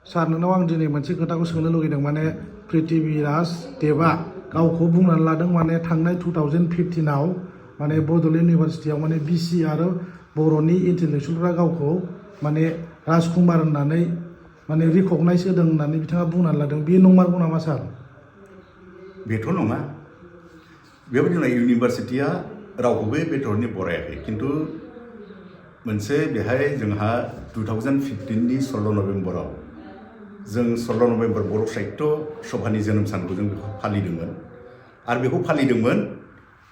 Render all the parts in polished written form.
सार नोंनाव आं दिनै मोनसे खोथाखौ सोंनो लुगैदों माने पृथ्वीराज देबा गावखौ बुंनानै लादों माने थांनाय 2015आव माने बड'लेण्ड इउनिभारसिटियाव माने बिसि आरो बर'नि इन्टेलेक्सुयेलफ्रा गावखौ माने राजकुमार होननानै माने रिकगनाइज होदों होननानै बिथाङा बुंनानै लादों बे नंमारगौ नामा सार? बेथ' नङा बेबायदि नङा इउनिभारसिटिया रावखौबो बेथरनि बरायाखै खिन्थु मोनसे बेहाय जोंहा 2015नि 16 नभेम्बराव जों 16 नभेम्बर बर' साहित्य सभानि जोनोम सानखौ जों बेखौ फालिदोंमोन आरो बेखौ फालिदोंमोन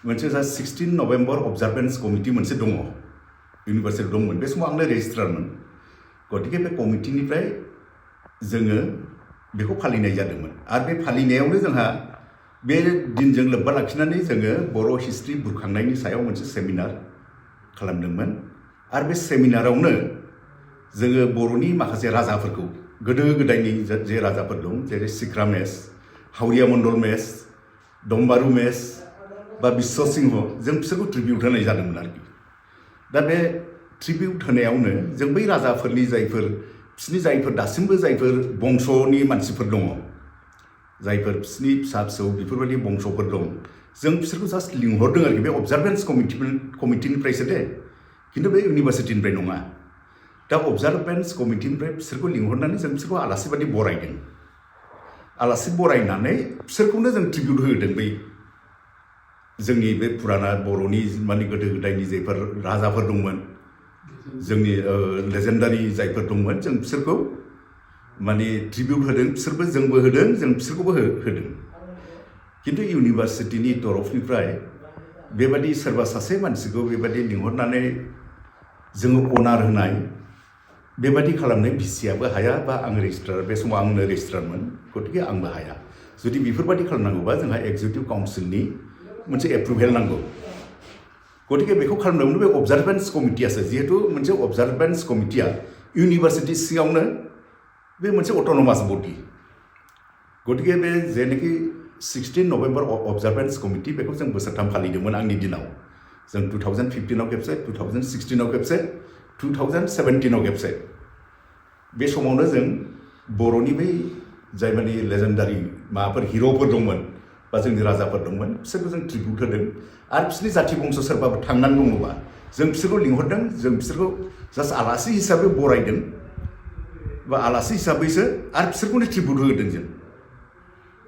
मोनसे जा 16 नभेम्बर अबजारभेन्स कमिटि मोनसे दङ इउनिभारसिटियाव दंमोन बे समाव आंनो रेजिस्ट्रारमोन गतिके बे कमिटिनिफ्राय जोङो बेखौ फालिनाय जादोंमोन आरो बे फालिनायावनो जोंहा बे दिनजों लोब्बा लाखिनानै जोङो बर' हिस्ट्रि बुरखांनायनि सायाव मोनसे सेमिनार खालामदोंमोन आरो बे सेमिनारावनो जोङो बर'नि माखासे राजाफोरखौ गोदो गोदायनि जे राजाफोर दं जेरै सिक्रा मेस हावरिया मण्डल मेस दम्बारु मेस बा बिश्व सिंह जों बिसोरखौ ट्रिबिउट होनाय जादोंमोन आरोखि दा बे ट्रिबिउट होनायावनो जों बै राजाफोरनि बिसोरनि जायफोर दासिमबो जायफोर बंशनि मानसिफोर दङ जायफोर बिसोरनि फिसा फिसौ बेफोरबायदि बंशफोर दं जों बिसोरखौ जास्ट लिंहरदों आरोखि बे अबजारभेन्स कमिटिनिफ्रायसो दे खिन्थु बे इउनिभारसिटिनिफ्राय नङा दा अबजारभेन्स कमिटिनिफ्राय बिसोरखौ लिंहरनानै जों बिसोरखौ आलासि बादि बरायदों आलासि बरायनानै बिसोरखौनो जों ट्रिबिउट होदों बै जोंनि बे फुराना बर'नि माने गोदो गोदायनि जायफोर राजाफोर दंमोन जोंनि लेजेन्डारि जायफोर दंमोन जों बिसोरखौ माने ट्रिबिउट होदों बिसोरबो जोंबो होदों जों बिसोरखौबो होदों खिन्थु इउनिभारसिटिनि तरफनिफ्राय बेबादि सोरबा सासे मानसिखौ बेबादि लिंहरनानै जोङो अनार होनाय बेबादि खालामनो भिसिआबो हाया बा आं रेजिस्ट्रार बे समाव आंनो रेजिस्ट्रारमोन गतिके आंबो हाया जुदि बेफोरबादि खालामनांगौबा जोंहा एक्जिकिउटिभ काउन्सिलनि मोनसे एप्रुभेल नांगौ गतिके बेखौ खालामनायावनो बे अबजारभेन्स कमिटियासो जिहेतु मोनसे अबजारभेन्स कमिटिया इउनिभारसिटि सिङावनो बे मोनसे अट'नमास बडि गतिके बे जेनाखि 16 नभेम्बर अबजारभेन्स कमिटि बेखौ जों बोसोरथाम फालिदोंमोन आंनि दिनाव जों 2015आव खेबसे 2016आव खेबसे 2017आव खेबसे बे समावनो जों बर'नि बै जाय माने लेजेन्डारि माबाफोर हिर'फोर दंमोन बा जोंनि राजाफोर दंमोन बिसोरखौ जों ट्रिबिउट होदों आरो बिसोरनि जाथि बंश सोरबाफोर थांनानै दङबा जों बिसोरखौ लिंहरदों जों बिसोरखौ जास्ट आलासि हिसाबै बरायदों बा आलासि हिसाबैसो आरो बिसोरखौनो ट्रिबिउट होदों जों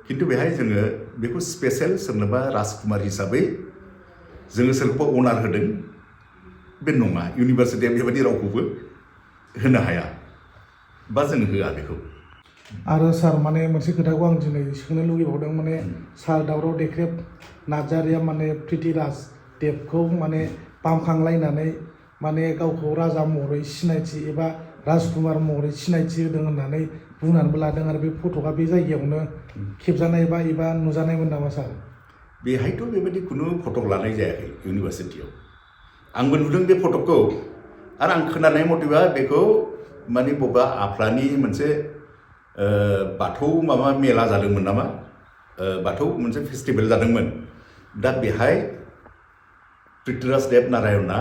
खिन्थु बेहाय जोङो बेखौ स्पेसियेल सोरनोबा राजकुमार हिसाबै जोङो सोरखौबा अनार होदों बे नङा इउनिभारसिटिया बेबायदि रावखौबो होनो हाया बा जों होआ बेखौ आरो सार माने मोनसे खोथाखौ आं दिनै सोंनो लुगैबावदों माने सार दावराव देख्रेब नार्जारिया माने पृथ्वीराज देबखौ माने बामखांलायनानै माने गावखौ राजा महरै सिनायथि एबा राजकुमार महरै सिनायथि होदों होननानै बुंनानैबो लादों आरो बे फटकआ बे जायगायावनो खेबजानाय एबा नुजानायमोन नामा सार? बेहायथ' बेबायदि खुनु फटक लानाय जायाखै इउनिभारसिटियाव आंबो नुदों बे फटकखौ आरो आं खोनानाय मथेबा बेखौ माने बबेबा आफ्रानि मोनसे बाथौ माबा मेला जादोंमोन नामा बाथौ मोनसे फेस्टिभेल जादोंमोन दा बेहाय पृथ्वीराज देब नारायणआ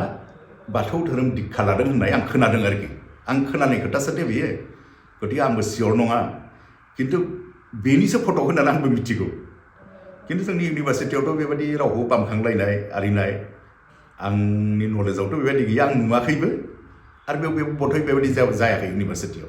बाथौ धोरोम दीक्षा लादों होननाय आं खोनादों आरोखि आं खोनानाय खोथासो दे बेयो गतिके आंबो सियर नङा खिन्थु बेनिसो फटक होननानै आंबो मिथिगौ खिन्थु जोंनि इउनिभारसिटियावथ' बेबायदि रावखौ बामखांलायनाय आरिनाय आंनि नलेजावथ' बेबायदि गैया आं नुवाखैबो आरो बेयाव बधय बेबायदि जायाखै इउनिभारसिटियाव